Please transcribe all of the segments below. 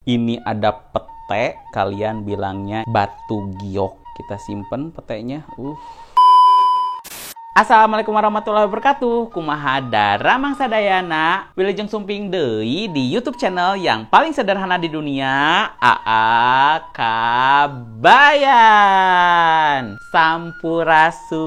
Ini ada pete, kalian bilangnya batu giok. Kita simpen petenya. Assalamualaikum warahmatullahi wabarakatuh. Kumaha daramang sadayana. Wilujeng sumping deui di YouTube channel yang paling sederhana di dunia, AA Kabayan. Sampurasun.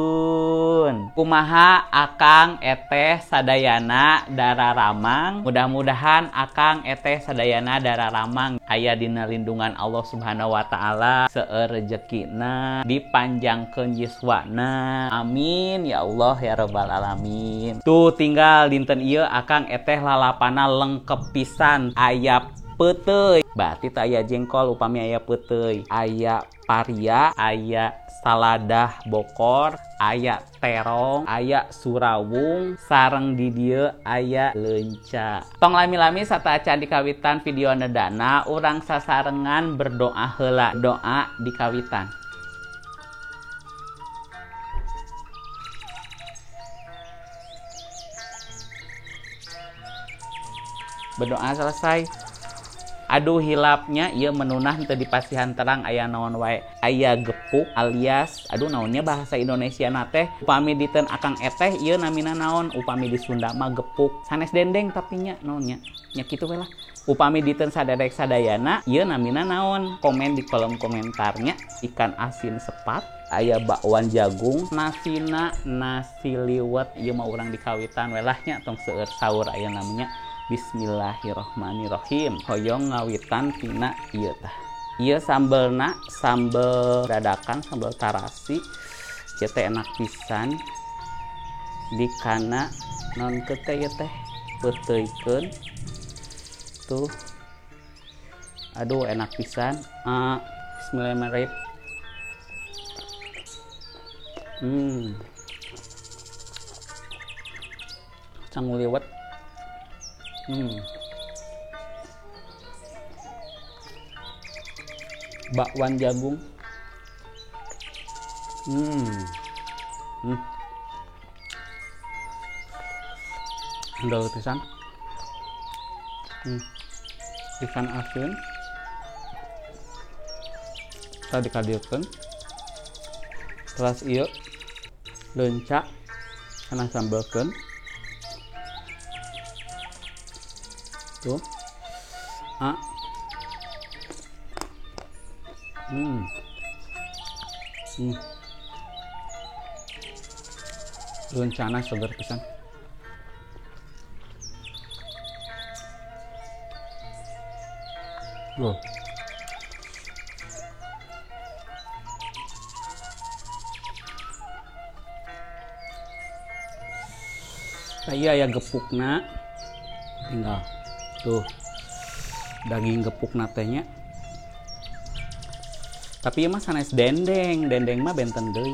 Kumaha akang eteh sadayana dararamang. Mudah-mudahan akang eteh sadayana dararamang aya dina lindungan Allah Subhanahu wa taala, seueur rejekina, dipanjangkeun yuswana. Amin ya Allah ya Rabbal Alamin. Tuh tinggal dinten ieu akang eteh lalapana lengkep pisan. Aya peuteuy, berarti teu aya jengkol upami aya peuteuy. Aya paria, aya saladah bokor, aya terong, aya surawung, sareng di dieu aya leunca. Tong lami-lami sateuacan dikawitan video nedana, urang sasarengan berdoa heula, doa dikawitan. Berdoa selesai. Aduh hilapnya ieu menunah teu dipasihan terang aya naon wae. Aya gepuk alias aduh naonnya bahasa Indonesia na teh. Upami diteun akang eteh ieu namina naon, upami di Sunda mah gepuk. Sanes dendeng tapi nya naonnya. Nya kitu we lah. Upami diteun saderek sadayana ieu namina naon. Komen di kolom komentarnya. Ikan asin sepat, aya bakwan jagung, nasina nasi liwet. Ieu mah urang dikawitan we lah nya, tong seueur saur aya namanya. Bismillahirrohmanirrohim. Hoyong ngawitan tina ieu tah. Ieu sambelna sambel dadakan, sambel tarasi. Ieu teh enak pisan. Dikana non teh ieu teh peuteuykeun. Tuh. Aduh enak pisan. Bismillahirrohmanirrohim. Sangu liwet. Bakwan jagung. Endol pisan. Ikan asin. Tadi dikadieukeun. Terus ieu leunca kana sambelkeun. Tuh. Lencana seger pisan. Loh. Nah, iya ya gepukna. Tinggal tuh daging gepuk natenya. Tapi mah sanes dendeng, dendeng mah benten deui.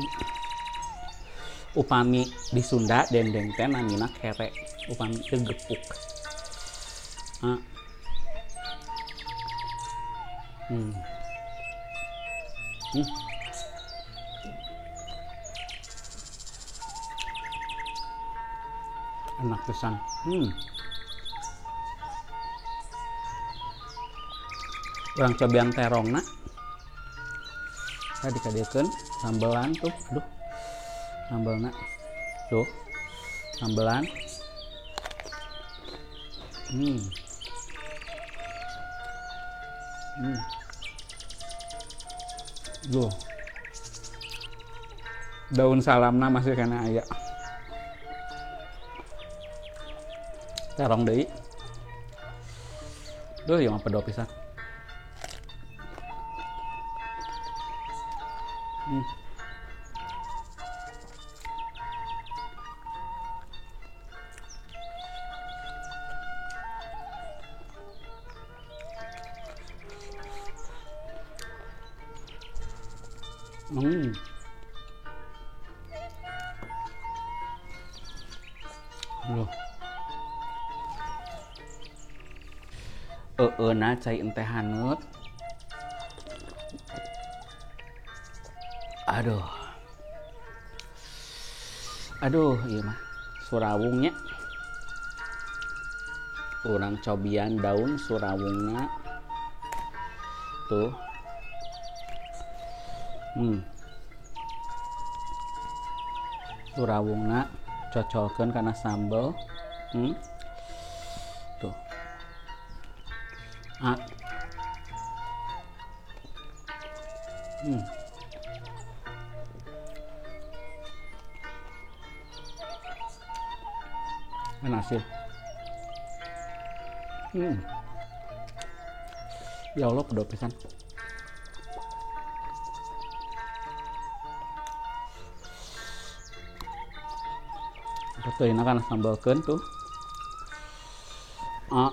Upami di Sunda dendeng teh namina kere, upami teu gepuk. Enak pisan. Urang cobian terongna. Tadi dikadiekeun sambelan tuh, aduh. Sambelna. Tuh. Sambelan. Duh. Daun salamna masih kena aya. Terong deui. Duh, ieu mah pedo pisan. Loh. Euna cai enteh haneut. Aduh. Aduh, ieu mah surawungnya. Urang cobian daun surawungna. Tuh. Tuh rawungna cocolkeun kana sambel. Tuh. Ah. Enak sih. Ya Allah, pedo pisan. Betul, ini kan sambalkeun tuh. Ah.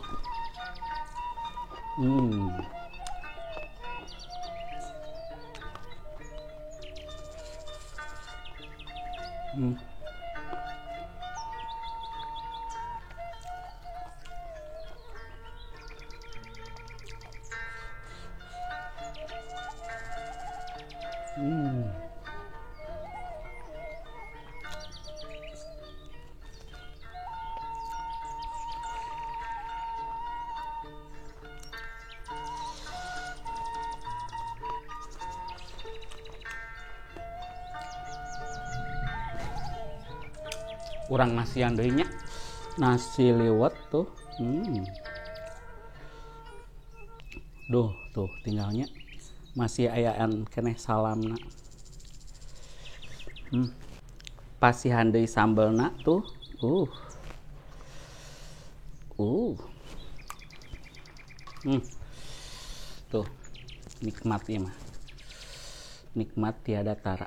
Urang nasian deui nya. Nasi liwet tuh. Duh, tuh tinggalnya masih ayaan keneh salamna. Pasihan deui sambelna tuh. Tuh, nikmat ieu mah. Nikmat tiada tara.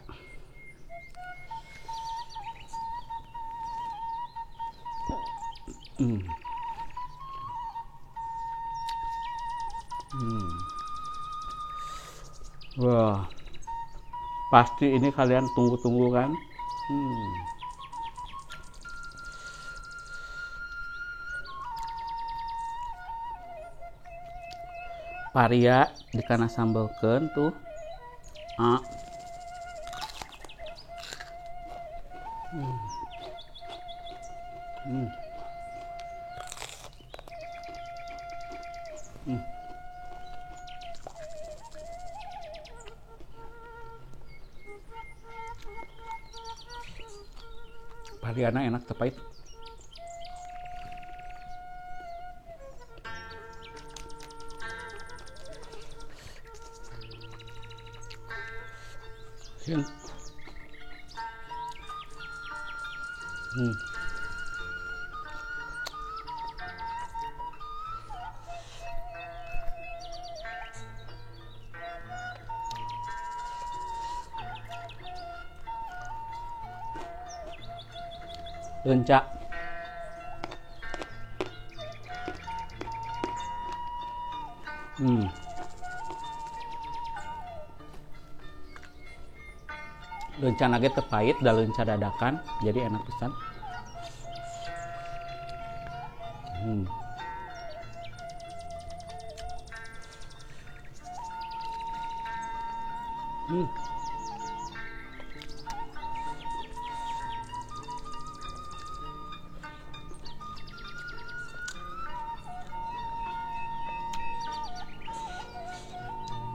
Wah, pasti ini kalian tunggu-tunggu kan? Paria dikana sambelkeun tuh. Ah. Pariana enak tepait. Siang. Lencak. Leunca nage teu pahit, da leunca dadakan, jadi enak pisan.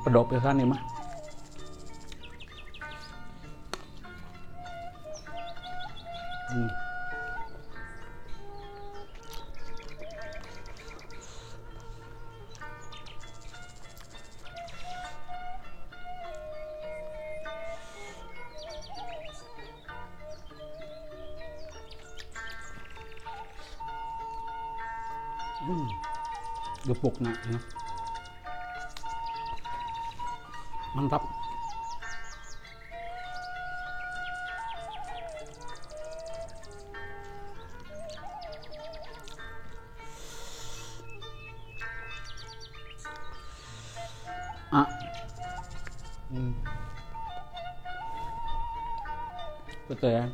Pedok pisan nih mah. Gepukna ya. Mantap. Ah. Betul ya.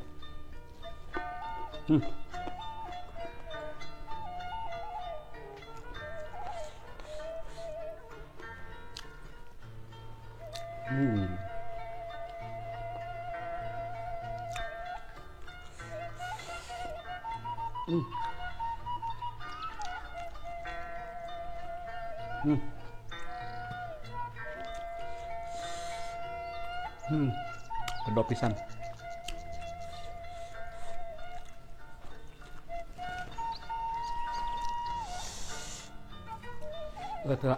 Pedo pisan. Betul.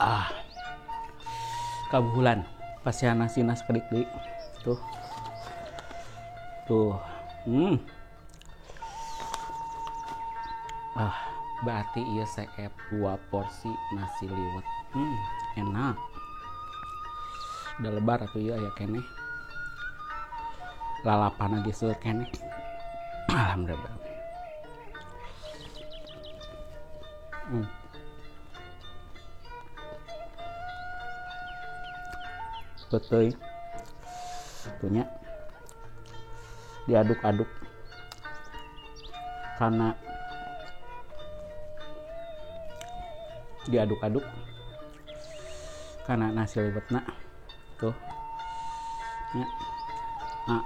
Ah. Kabuhulan pasihan nasina sakedik deui. Tuh. Tuh. Ah, berarti ieu seep 2 porsi nasi liwet. Enak. Udah lebar atuh ieu aya keneh. Lalapan ge seueur keneh. Alhamdulillah. Peuteuy. Tuhnya diaduk-aduk karena diaduk-aduk karena nasi liwetna tuh ya. Ah.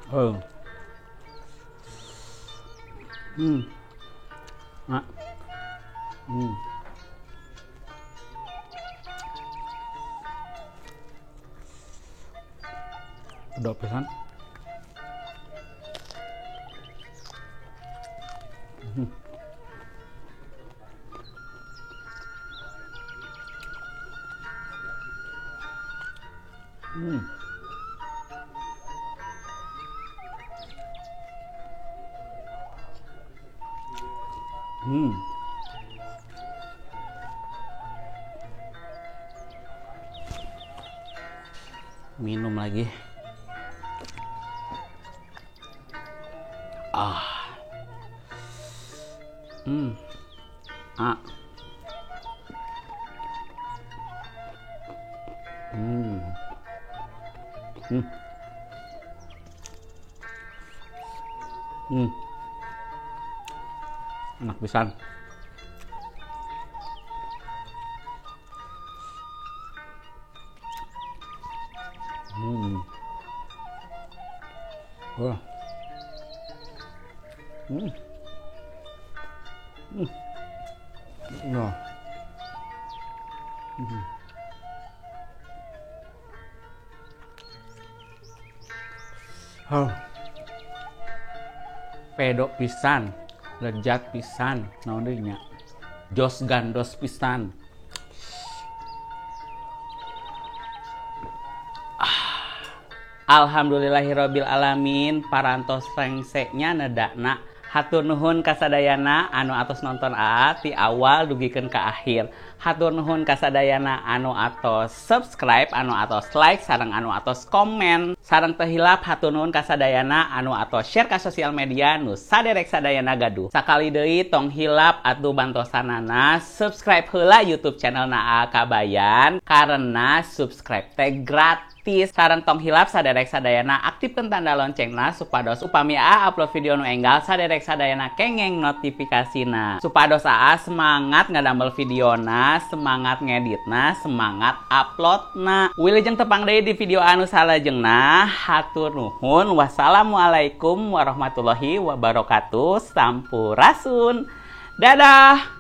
Oh. Ah. Udah pisan. Minum lagi. Ah. Ah. Enak pisan. Wah. Nah. Oh. Pedo pisan, lezat pisan, naon deui nya. Jos gandos pisan. Alhamdulillahirabbil alamin, parantos rengseknya nedakna. Hatur nuhun kasadayana anu atos nonton AA ti awal dugikeun ka akhir. Hatur nuhun kasadayana anu atos subscribe, anu atos like, sareng anu atos komen. Sareng teu hilap hatur nuhun kasadayana anu atos share ka sosial media nu saderek sadayana gaduh. Sakali deui tong hilap atuh bantosanana subscribe heula YouTube channel na AA Kabayan karena subscribe teh gratis. Sareng tong hilap saderek sadayana aktifkeun tanda loncengna supados upami AA upload video nu enggal saderek sadayana kengeng notifikasina. Supados AA semangat ngadamel videona, semangat ngeditna, semangat uploadna. Wilujeng tepang deui di video anu salajengna. Hatur nuhun. Wassalamualaikum warahmatullahi wabarakatuh. Sampurasun. Dadah.